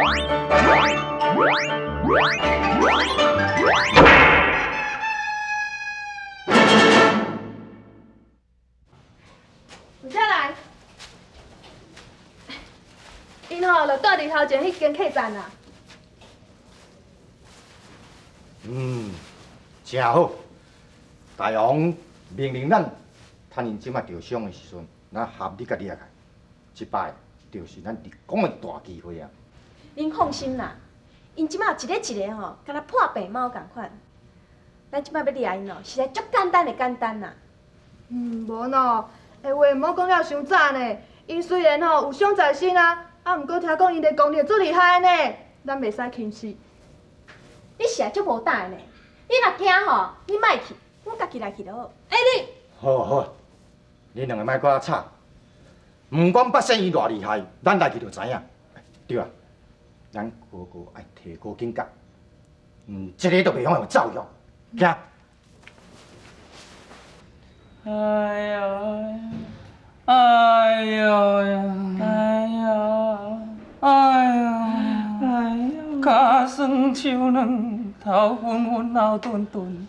有啥来？𪜶吼就蹛伫头前彼间客栈啦。嗯，真好。大王命令咱，趁𪜶这摆受伤的时阵，咱合力共掠来。这摆就是咱立功的大机会啊！恁放心啦，𪜶这摆一个一个吼，敢若破病猫仝款。咱这摆欲掠𪜶哦，实在足简单的简单啦。嗯，无喏，欸话毋好讲了伤早呢。𪜶虽然吼有伤在身啊，啊，毋过听讲𪜶的功力足厉害呢，咱袂使轻视。你实在足无胆的呢！你若惊吼，你莫去，阮家己来去就好。欸你，好好，恁两个莫阁吵。毋管八仙伊偌厉害，咱来去就知影。对啊，咱哥哥爱提高警觉，这个都袂用走去。行。哎呦，哎呦呀，哎呦，哎呦，哎呦，跤酸手软，头昏昏脑钝钝，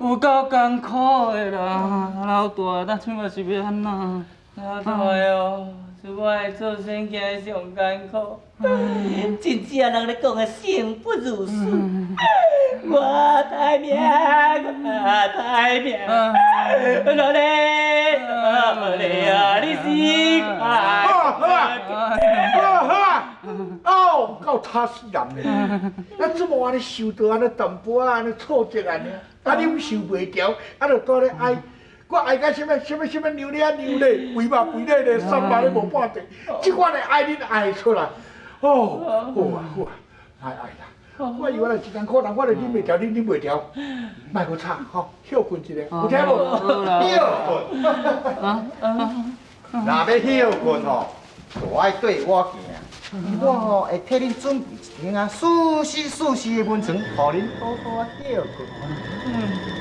有够艰苦的啦，老大，咱这摆是欲按怎？老大哟，是我的做生囝上艰苦，真正人咧讲的生不如死。我歹命，我歹命，老咧，老咧啊，你是好啊好啊好啊好啊！哦，够吵死人的！咱怎么按呢受到按呢淡薄仔按呢挫折按呢？啊，你受袂牢，啊，就蹛咧哀。我哀甲啥物啥物啥物娘咧啊娘咧，肥肉肥咧咧，瘦肉咧无半块，这款的哀恁哀出来，哦，好啊好啊，莫哀啦。我以为来一艰苦人，我就忍袂牢，恁忍袂牢，莫阁吵吼，歇睏一下，有听无？歇睏。若欲歇睏吼，就爱缀我行。我吼会替恁准备一间啊舒适舒适的温床，予恁好好啊歇睏。嗯，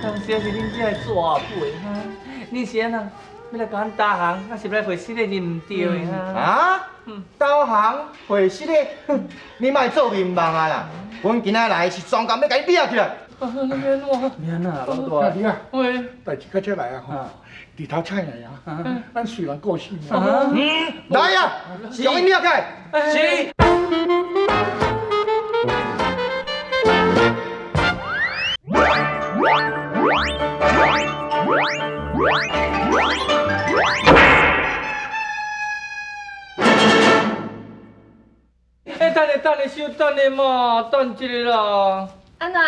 当时是恁这个大辈哈，恁是按怎？欲来共阮投降，抑是欲来回失礼是毋对的哈？啊？投降回失礼？哼，你莫做眠梦啊啦！阮今仔来是专工欲共你掠起来。啊，你欲按怎？欲按怎老大？你啊，喂，代志到这来啊吼，日头醒来啊，咱虽然过身啊。嗯，来啊，将𪜶掠起来。是。欸，等下，等下，小等下嘛，等一下啦。按怎？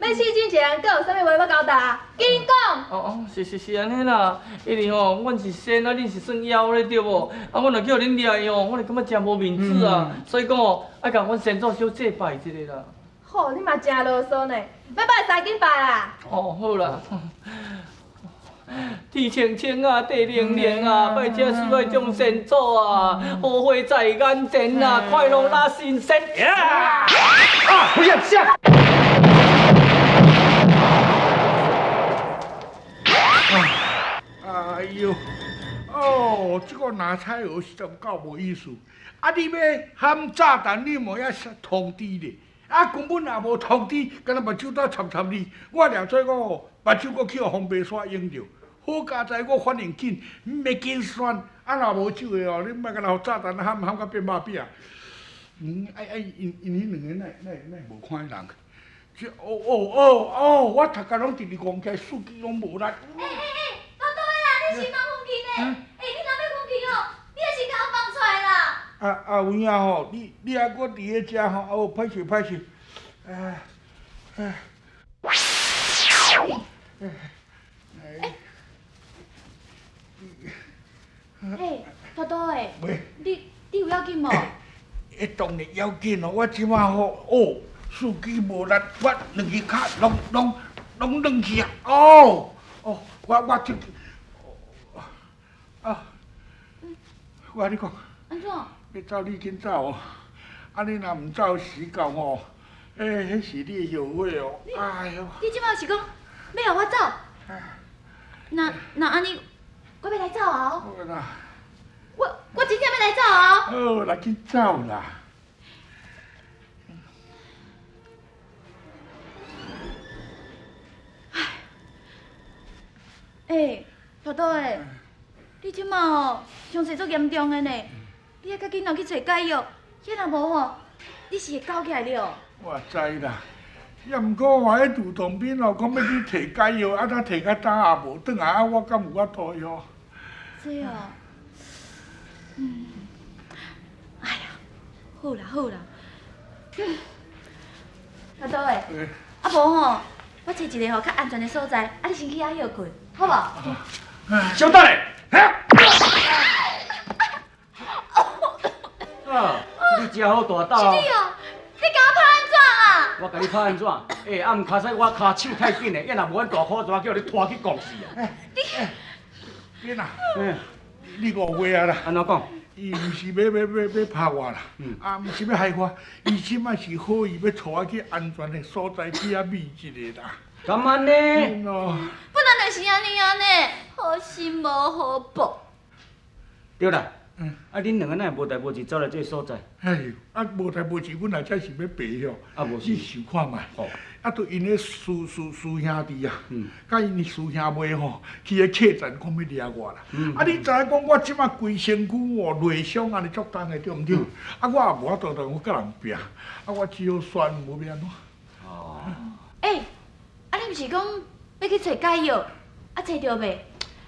欲死之前，阁有啥物话欲交代？紧讲。哦哦，是是是按呢啦，因为吼，阮是仙啊，恁是算妖咧，对无？啊，阮若叫恁掠伊吼，我就感觉真无面子啊，所以讲吼，爱共阮先祖小祭拜一下啦。好，你嘛真啰嗦呢，欲拜三紧拜啦。哦，好啦。天青青啊，地灵灵啊，拜这四爱众先祖啊，好花在眼前啊，快乐若神仙。啊！不要下。哎呦，哦，这个拿彩鹅实在够无意思。啊，你欲含炸弹，你嘛爱通知咧。啊，根本也无通知，敢若目睭斗插插你。我掠做我目睭阁去予风白沙淹著。好佳哉，我反应紧，袂紧酸。啊，若无手的哦，你莫敢若予炸弹含含甲变肉饼。嗯，爱爱𪜶𪜶彼两个哪哪哪无看彼人？这哦哦哦哦，我头壳拢直直戆起来，四肢拢无力。欸欸欸，老大啦，你先莫困去呢？欸，你若欲困去哦，你的先共我放出来啦！啊啊，有影吼，你你还阁伫咧遮吼，哦，歹势歹势，哎哎。欸，欸，大大的，你你有要紧无？欸，当然要紧咯，我这摆吼，哦，四肢无力，我两只跤拢拢拢软去啊！哦哦，我我这，啊，我共你讲，按怎？欲走你紧走哦，啊你若毋走时到吼，欸，彼是你的后悔哦。哎哟！你这摆是讲欲予我走？那那按呢，我欲来走啊！好啦。我我真正欲来走啊！好啦，紧走啦。欸，大肚的，你这马吼伤势足严重的呢，你爱较紧哦去揣解药，遐若无吼，你是会搞起来了。我知啦，也毋过我彼吕洞宾哦，讲欲去提解药，啊，他提到今也无转来，啊，我敢有法度哟？这哦，哎呀，好啦好啦，大肚的，啊无吼，我揣一个吼较安全的所在，啊你先去遐歇睏，好无？稍等咧，啊，你真好大胆哦！是你哦，你共我拍按怎啊？我共你拍按怎？欸，啊，毋卡使我跤手太紧嘞，要若无阮大箍怎叫你拖去公司啊？你啊，你误会啊啦！按怎讲？伊毋是欲拍我啦，啊，毋是欲害我，伊这摆是好意欲带我去安全的所在去遐秘一下啦。敢按呢？本来就是按呢按呢，好心无好报。对啦，啊，恁两个哪会无代无志走来这个所在？哎呦，啊，无代无志，阮来遮是欲爬哟。啊，无是。你想看觅？啊，就𪜶个师师师兄弟啊，佮𪜶师兄妹吼，去彼客栈讲欲掠我啦。啊，你知影讲我这马规身躯哦内伤按呢足重的，对毋对？啊，我也无法度当我佮人拼，啊，我只好选无欲按怎。哦。欸，啊，你毋是讲欲去揣解药？啊，揣著未？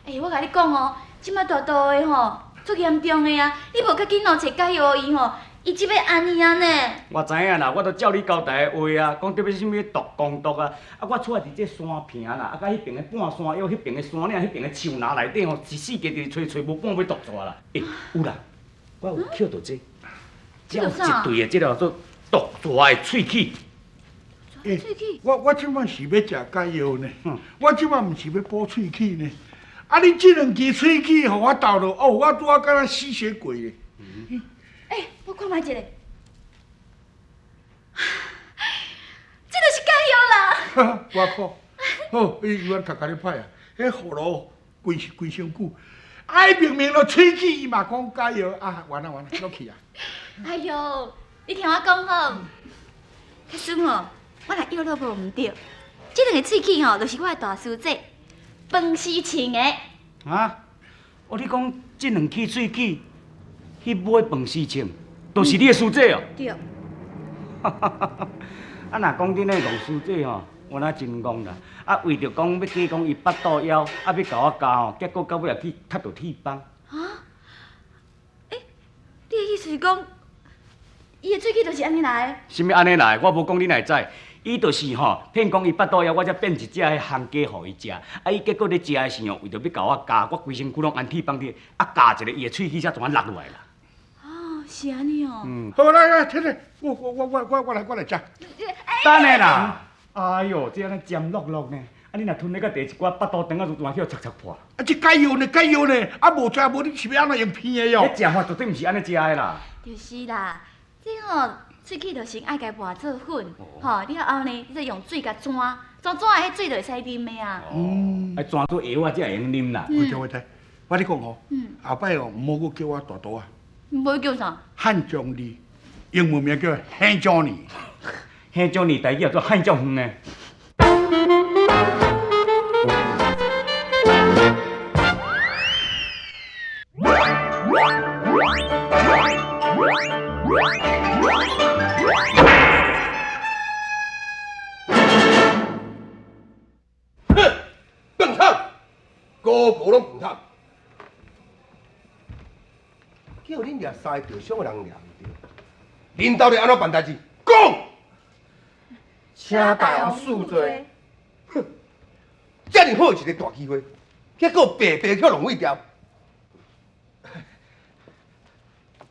欸，我共你讲哦，这马大肚的吼，足严重的啊！你无较紧哦，揣解药予伊吼，伊这欲按呢啊呢。我知影啦，我都照你交代的话啊，讲著欲啥物毒公毒啊，啊，我厝内伫这山坪啦，啊，佮彼边的半山腰、彼边的山岭、彼边的树林内底吼，一四界伫揣揣无半尾毒蛇啦。欸，有啦，我有捡著这，这有一对的，这个叫做毒蛇的喙齿。欸，我这摆是欲食解药呢，我这摆毋是欲补喙齿呢。啊！你这两支喙齿，予我斗落，哦，我拄仔敢若吸血鬼咧。欸，我看觅一下，这就是解药啦。我靠！好，伊犹原读甲你歹啊！彼葫芦规规身躯，啊，伊明明就喙齿，伊嘛讲解药啊！完了完了，落去啊！哎哟，你听我讲好，假使吼，我若药落无毋对，这两个喙齿吼，就是我的大师姐饭丝穿的。啊？哦，你讲这两支喙齿去买饭丝穿，就是你的师姐哦？对。啊，若讲恁那戆师姐吼，我若真戆啦！啊，为著讲欲假讲伊腹肚枵，啊，欲共我咬吼，结果到尾也去踢著铁枋。啊？欸，你的意思是讲，伊的喙齿就是按呢来的？啥物按呢来？我无讲你哪会知？伊就是吼骗讲伊腹肚枵，我才变一只彼烘鸡予伊食。啊，伊结果咧食的时候，为著欲共我咬，我规身躯拢安铁枋伫，啊咬一个伊的喙齿才怎啊落落来啦。哦，是按呢哦。嗯。好，来来，停停，我来食。等下啦！哎哟，这按呢尖落落呢，啊你若吞咧甲第一寡腹肚肠仔就嘛去予插插破。啊，这解药呢？解药呢？啊，无食无你是欲按怎用片的哟？彼食法绝对毋是按呢食的啦。就是啦，这吼喙齿就是爱共磨做粉，吼，了后呢，你再用水共转，转转的彼水就会使啉的啊。哦，爱转做药仔才会用啉啦。我听我听，我咧讲吼，后摆哦，毋好阁叫我大肚啊。无叫啥？汉将里，英文名叫汉将里。汉将里台语叫做汉将远呢。哼，饭桶，个个拢饭桶，叫恁掠三个受伤的人掠毋著，恁到底按怎办代志？讲！请大王恕罪。哼，遮尔好一个大机会，结果白白去浪费掉。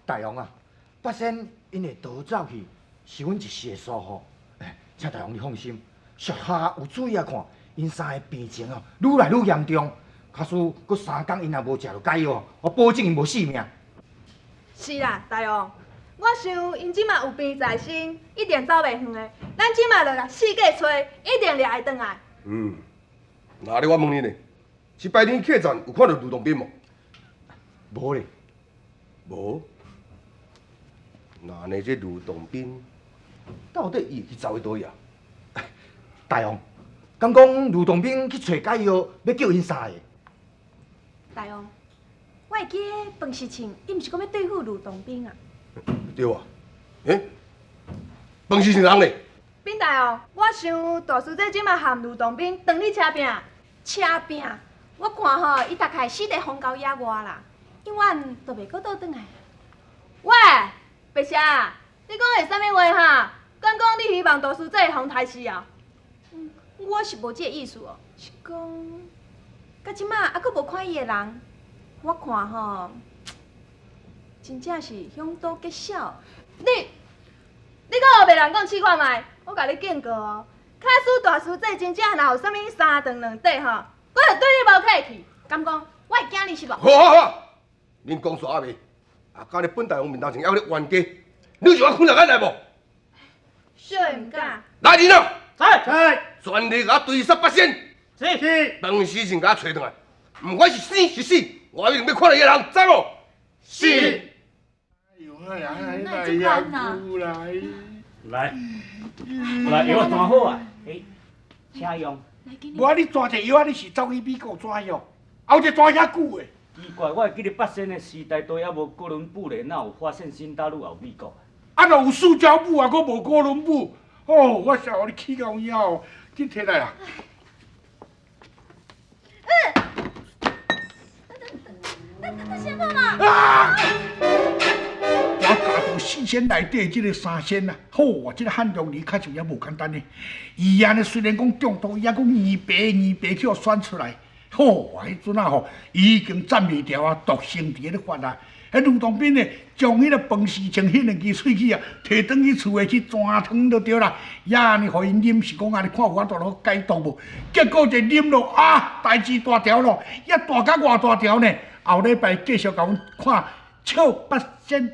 大王啊，八仙𪜶会逃走去，是阮一时的疏忽。请大王你放心，属下有注意啊看，𪜶三个病情哦，愈来愈严重。假使阁三工𪜶若无食著解药，我保证𪜶无性命。是啦，大王，我想𪜶这马有病在身，一定走袂远的。咱这马就共四界揣，一定掠会转来。嗯，那你我问你呢，这摆恁客栈有看著吕洞宾无？无咧。无。那呢，这吕洞宾到底伊会去走去佗位啊？大王，敢讲吕洞宾去揣解药，欲救𪜶三个？大王，我會記得彭世慶，伊毋是講欲對付呂洞賓啊？對啊。欸，彭世慶人咧？稟大王，我想大師姐這馬和呂洞賓當咧車拼。車拼？我看吼，伊大概死佇荒郊野外啦，永遠都袂閣倒轉來。喂，白霞，你講的是啥物話哈？敢講你希望大師姐會予刣死啊？我是無這个意思哦，是講，到這馬猶閣無看伊的人，我看吼，真正是凶多吉少。你閣烏白亂講試看覓，我共你警告哦，假使大師姐真正若有啥物三長兩短吼，我就對你無客氣。敢講，我會驚你是無？好好好，恁講煞猶未？啊，敢咧本大王面頭前猶咧冤家，你就愛困入來無？小的毋敢。來人啊！在在，全力共我追殺八仙。是是。彭世慶共我揣轉來，毋管是生是死，我一定欲看著伊的人，知無？是。哎呀，哎呀，來。來，來藥仔轉好啊，欸，請用。無啊，你轉這藥啊，你是走去美國轉藥，啊，有這轉遐久的。奇怪，我會記得八仙的時代都猶無哥倫布咧，哪有發現新大陸也有美國？啊，若有塑膠布啊，閣無哥倫布。哦，我實予你氣到有影哦，緊提來啊！啊！我家族四仙內底這个三仙啊，好啊，這个漢良兒確實也無簡單呢。伊按呢雖然講中毒，伊猶閣硬爬硬爬去予選出來。好啊，彼陣啊吼，已經站袂牢啊，毒性佇咧發啊。彼呂洞賓呢，將彼個彭世清彼兩支喙齒啊，提轉去厝內去鑽湯就對啦。也按呢，予𪜶啉是講按呢看有法度落解毒無？結果一啉落啊，代誌大條咯，也大甲偌大條呢。後禮拜繼續共阮看《笑八仙》。